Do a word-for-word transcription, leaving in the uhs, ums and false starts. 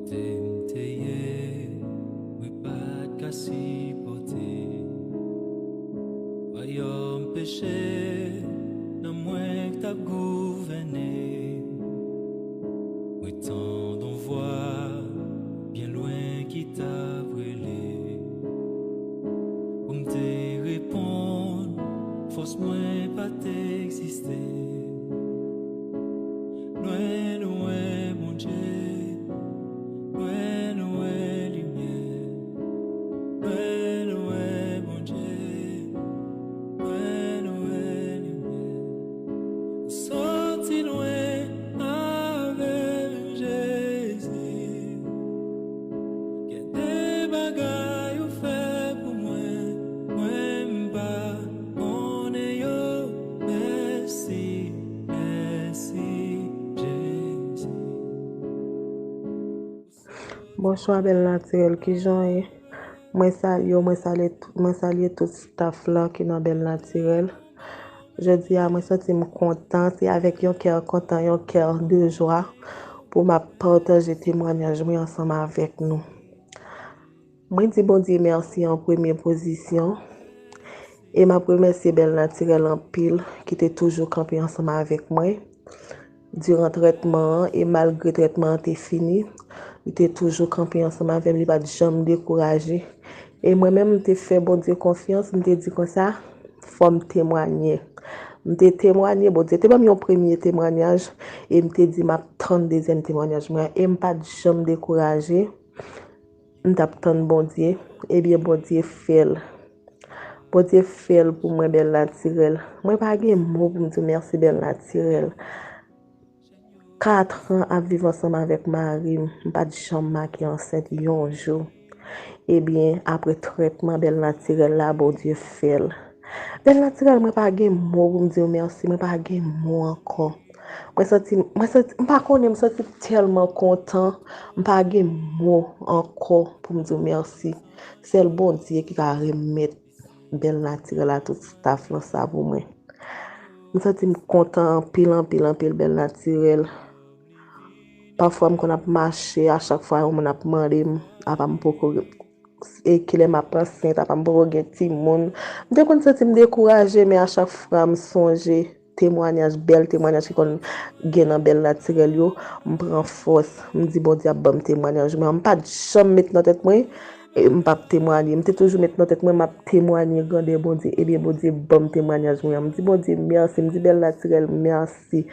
Kote m te ye, mwen pa t ka sipòte. Wayòm peche nan mwen k t ap gouvène. Mwen tande yon vwa byen lwen ki t ap rele. Pou m te reponn, fòs mwen pa t egziste. Lwen, lwen, Bondye, lwen, lwen, limyè. Lwen, lwen, Bondye, lwen, lwen, limyè. Ou soti lwen avè m, Jezi. Gen de bagay ou fè pou mwen, mwen m pa konnen yo. Mèsi, mèsi, Jezi. Bonswa, Bèl Natirèl, kijan w ye? Mwen salye w, mwen salye, mwen salye tout staff lan ki nan Bèl Natirèl. Jodi a, mwen santi m kontan, se avèk yon kè kontan, yon kè de jwa pou m ap pataje temwanyaj mwen ansanm avèk nou. Mwen di Bondye mèsi an premye pozisyon e m ap remèsye Bèl Natirèl anpil ki te toujou kanpe ansanm avèk mwen diran trètman an e malgre trètman an te fini, li te toujou kanpe ansanm avè m, li pa t janm dekouraje. E mwen menm, m te fè Bondye konfyans, m te di konsa, fò m temwanye. M te temwanye, Bondye te ban m yon premye temwanyaj, e m te di m ap tann dezyèm temwanyaj mwen an, e m pa t janm dekouraje. M t ap tann Bondye, ebyen Bondye fè l. Bondye fè l pou mwen, Bèl Natirèl. Mwen pa gen mo pou m di w mèsi, Bèl Natirèl. Katran ap viv ansanm avèk mari m, m pa t janm make ansent yon jou. Ebyen, apre trètman Bèl Natirèl la, Bondye fè l. Bèl Natirèl, mwen pa gen mo pou m di w mèsi, mwen pa gen mo ankò. Mwen santi, mwen santi, m pa konnen, m santi m tèlman kontan, m pa gen mo ankò pou m di w mèsi. Sèl Bondye ki ka remèt Bèl Natirèl a tout staff lan sa pou mwen. M santi m kontan anpil, anpil, anpil, Bèl Natirèl. Pafwa m konn ap mache, a chak fwa yon moun ap mande m, apa m poko, e kilè m ap ansent, apa m poko gen timoun. M te konn santi m dekouraje, men a chak fwa m sonje temwanyaj, bèl temwanyaj ki konn gen nan Bèl Natirèl yo, m pran fòs. M di Bondye ap ban m temwanyaj mwen an. M pa t janm met nan tèt mwen, e, m p ap temwanye. M te toujou met nan tèt mwen, m ap temwanye grandè Bondye. Ebyen, Bondye ban m temwanyaj mwen an. M di Bondye mèsi, m di Bèl Natirèl mèsi.